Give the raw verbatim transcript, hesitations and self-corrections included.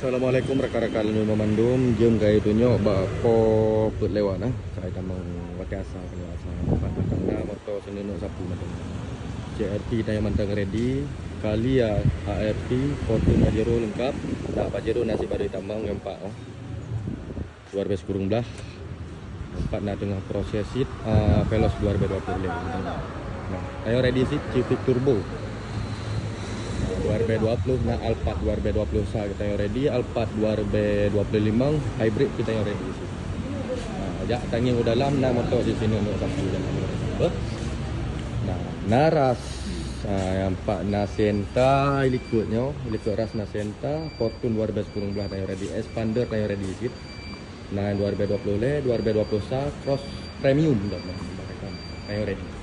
Assalamualaikum rakan-rakan lôn bandum. Jeuem kayée tunyok bak po peuet lewat nah. Kayée tamong watée asa keunoe asa. Pat mantong na moto sineuk sapu mantong. C R T tanyoe mantong ready. Kali ya A R T, Fortune Pajero leungkap. Nah, Pajero na sibarui tamong ngon pat oh. Dua ribèe sikureueng blah. Empat na teungoh proses sit, ah, Veloz dua ribèe dua puluh lhèe. Nah, tanyoe ready sit Civic Turbo. Dua ribèe dua puluh na Alphard dua ribèe dua puluh sa tanyoe ready, Alphard dua ribèe dua puluh limong hybrid tanyoe ready sit. Nah, jak tangieng u dalam na moto di sinoe nyoe sapu dan beuh. Nah, na ras, ah, nyang pat na Sienta likot nyoe, likot ras na Sienta, Fortune dua ribèe sikureueng blah tanyoe ready, Xpander tanyoe ready sit. Nah, dua ribèe dua puluh lhèe, dua ribèe dua puluh sa, Cross Premium dah. Tanyoe ready.